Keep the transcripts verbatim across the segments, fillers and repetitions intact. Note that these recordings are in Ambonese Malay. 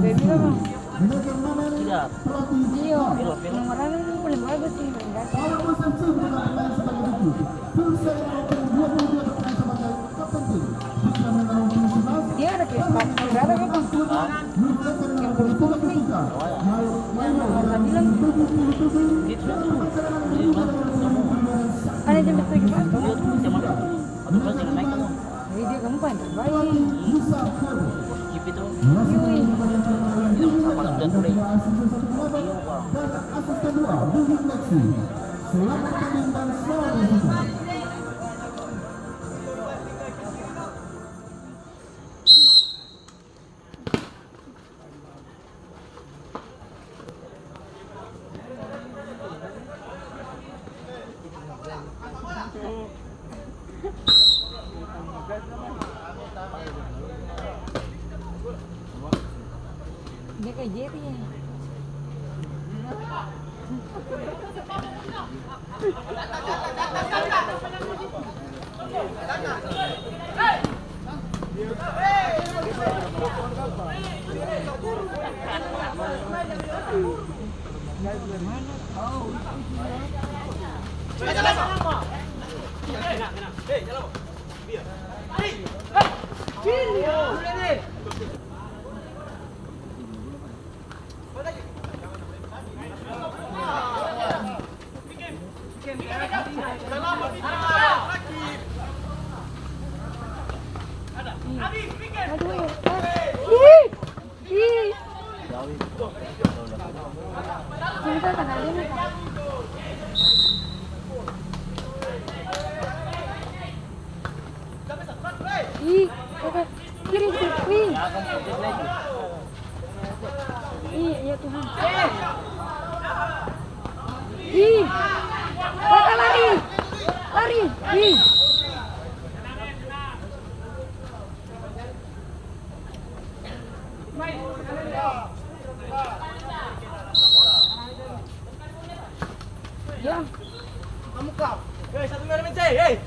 Baby, Bang. Iya. Nomor anu ini paling bagus sih, paling ganteng. Dia ada kayak sepatu saudara, Bang. Hah? Yang bagus nih. Yang baru saya bilang. Gitu. Ada jam tujuh pagi. Iya, tuh, jam mana? Aduh, kan jangan naik, kamu. Jadi dia gampang terbaik. Positif itu. Yui. Tidak usah malam dan mulai. Iya, Bang. Dia kayak Jerry ya. Aduh, eh. Ih. Ih. Sini, Kak, kenalin, Kak. Ih, oke. Kiri, kiri. Wih. Ih, iya, Tuhan. Ih. Kakak lari. Lari. Ih. Ya. Kamu kau. Hei, satu merah, hei, hei.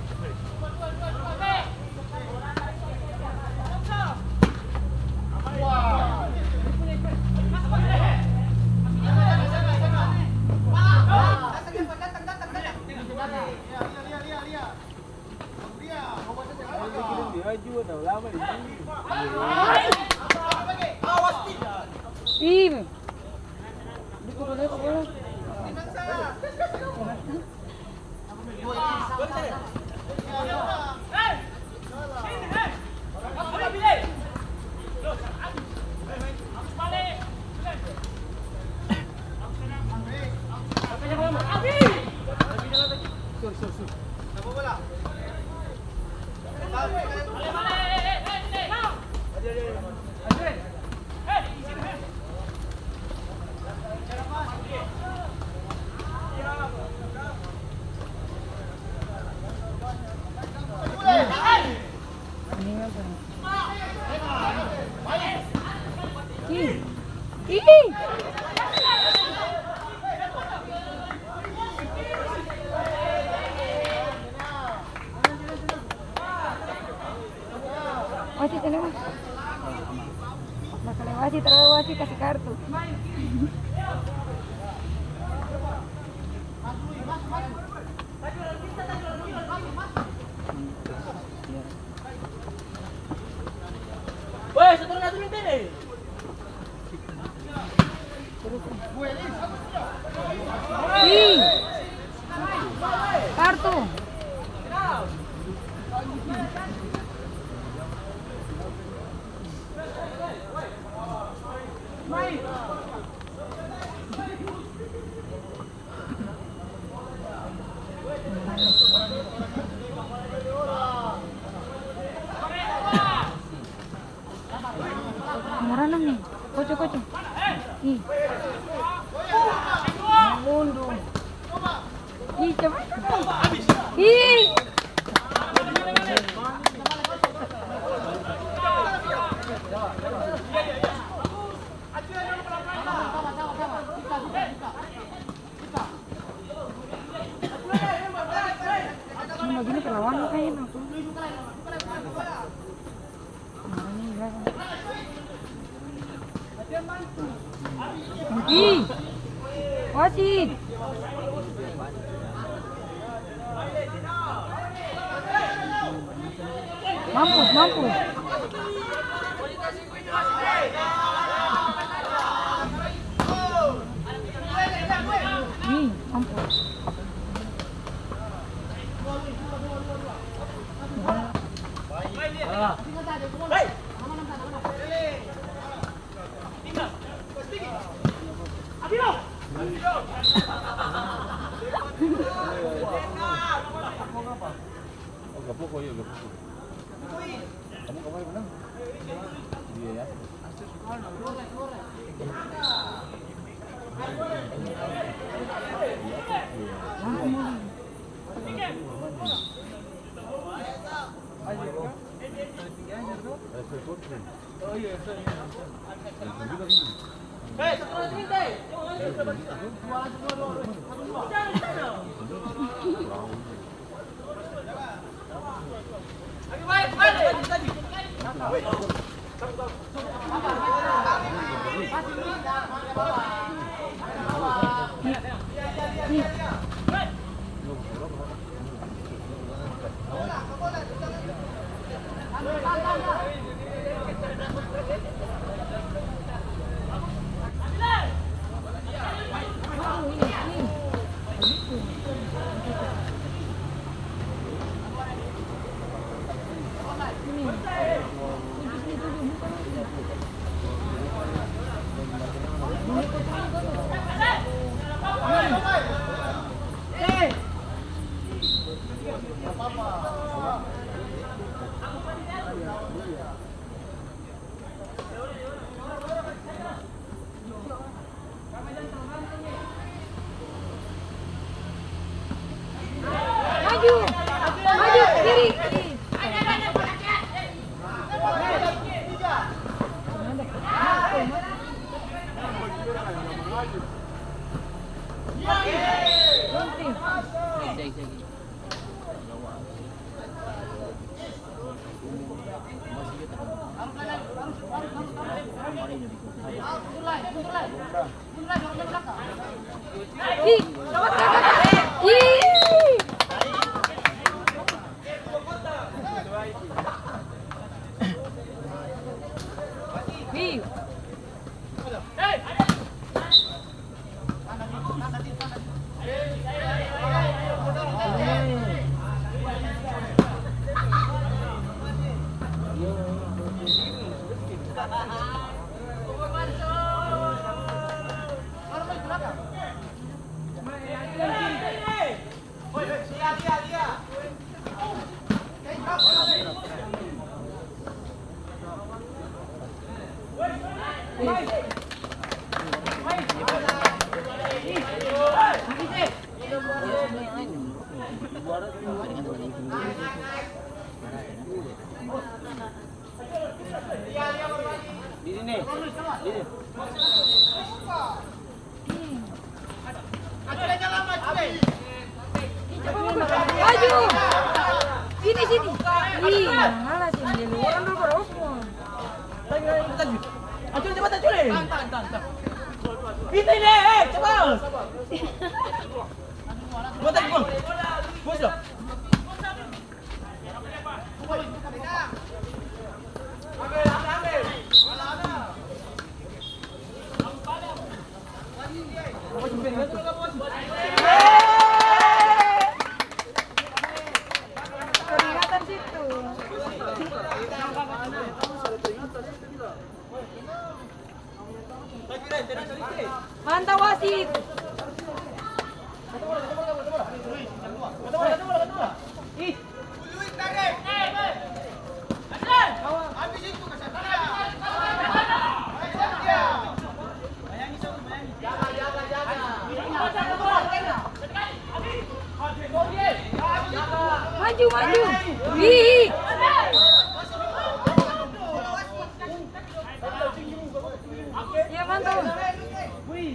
Ih. Ih. Ih. Wasit, ini, Mas. Nah, kalau wasit, terlalu wasit kasih kartu. Weh, satu lagi, satu lagi. Ih. Kartu. Orang nang ni. Koco, koco. Ih. Mundur. Ih, coba. Ih. Ini begini perlawanan kayaknya langsung. Nah, ini ya. Ih, wasit. Mampus, mampus. Ih, mampus. Oh, gapoko, iya, gapoko. Kamu kamari menang? Iya, ya. Maju, maju, kiri. Maju. Sini, sini. Ih, mana sih? Di luar dulu, baru semua. Acil, cepat, Acil, eh. Tahan, tahan, tahan, tahan. Pintu ini, eh, cepat. Buat lagi, Bang. Bos, ya. Peringatan situ. Mantap, wasit. Maju, maju. Ih, ih. Iya, mantap. Ih.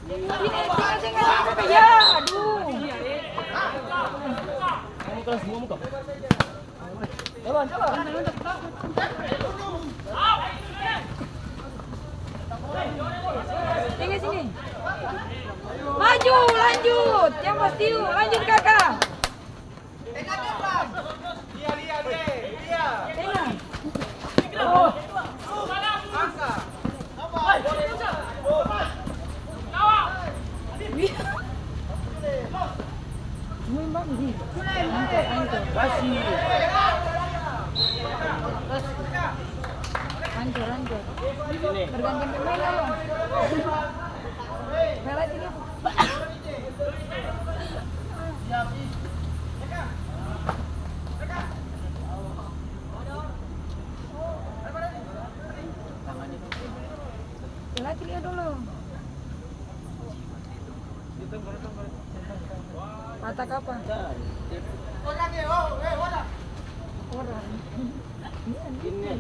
Ini, ini, ini, ini, ya, aduh. Jalan, jalan. Sini, sini. Maju, lanjut. Yang pasti, lanjut, Kakak. Tengah. Hancur, hancur. Bergantian pemain, ayo. Bela sini. Laki lia dulu. Patah kapa? Orang. Ini.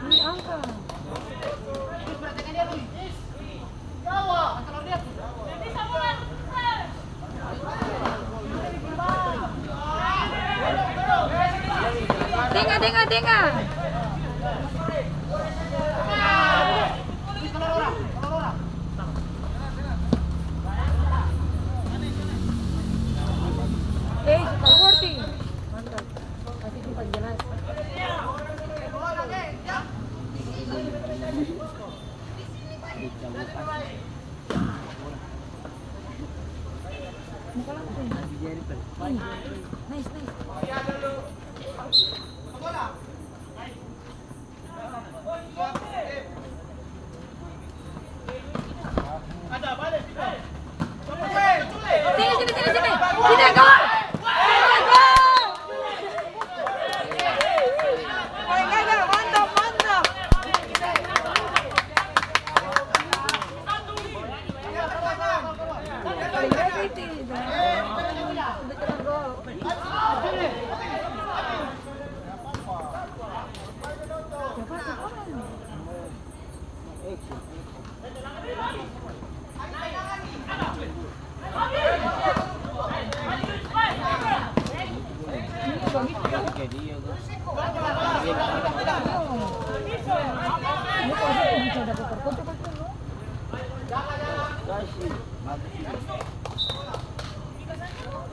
Ini angka. Dengar, dengar, dengar. Eh, suka working. Mantap. Kasih simpan jelas. Muka langsung. Ih, nice, nice. Sini, sini, sini, sini. Sini, go. Sini, go. Mantap, mantap.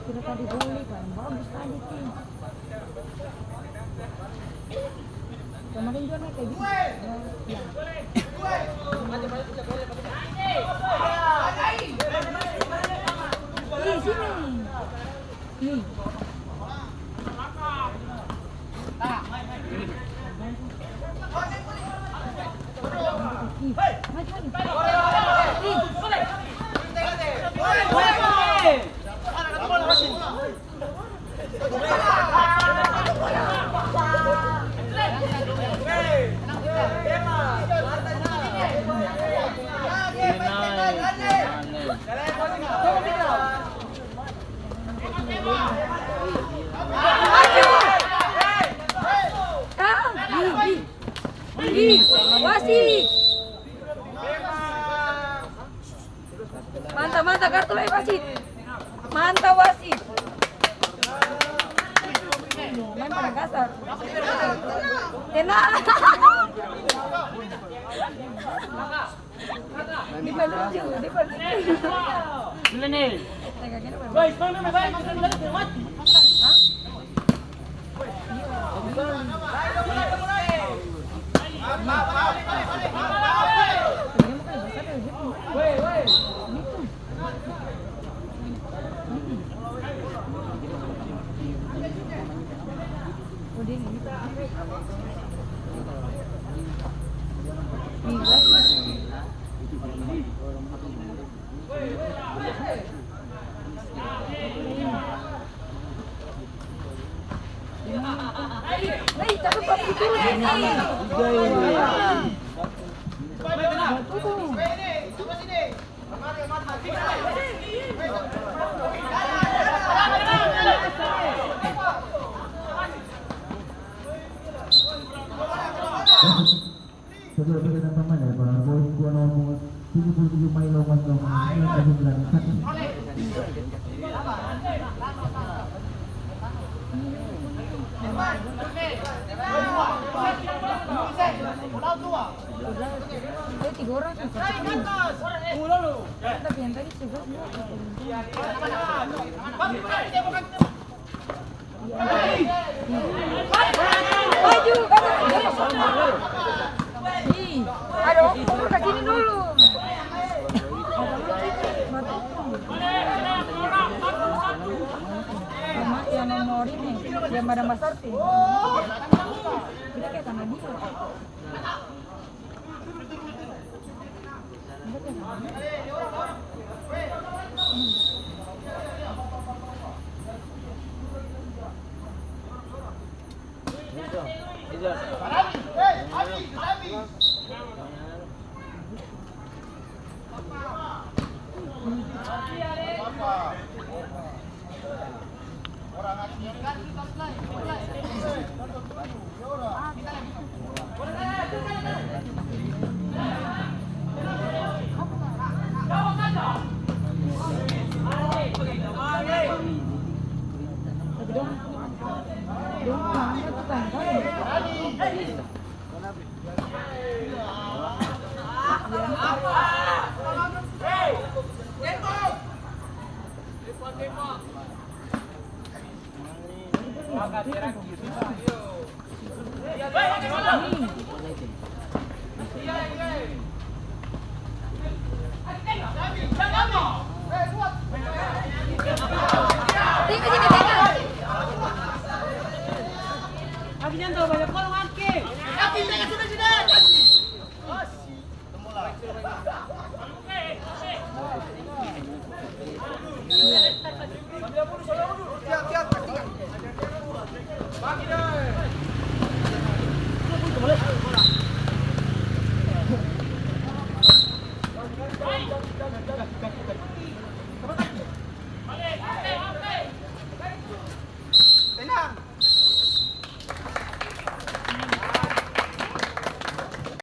Kira tadi boleh kan, bagus tadi tuh. Kemarin juga naik kayak gitu. Ya. Ih, sini. Ih. Ih, maju, maju. Ih. Ih, ih, ih, wasit. Mantap, mantap, kartu lai wasit. Mantap, wasit. Main paling kasar. Tenang. Dia paling lucu, dia paling lucu. Gila nih. Guys, mana, mana, mana, mana, mana, mati. Hah? Tiga orang sih. Tapi yang tadi sebelas. Maju, maju. Ih, ada orang mundur ke sini dulu. Yang nomor ini, yang badan basar sih. Kita kayak sama dia.